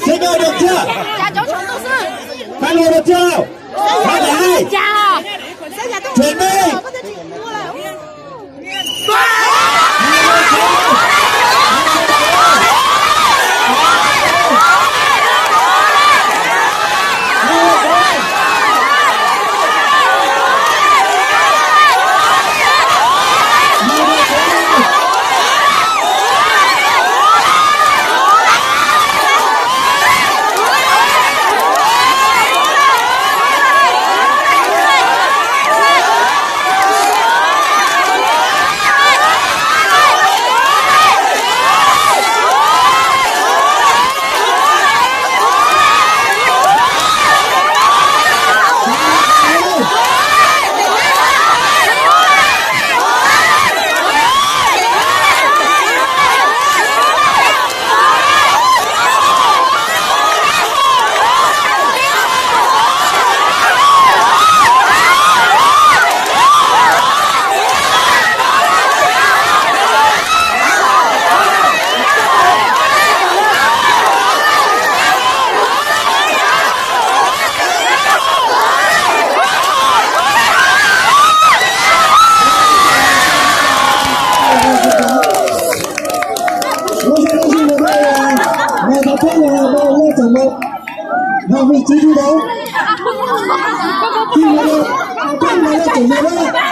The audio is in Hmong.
Sawv daws los txog, pab los txog, pab los, chuẩn bị. Ua zoo ua si no, mas thov peb los no lej tseem mus, mas vị trí thi đấu, thi đấu, peb los lej tseem mus na.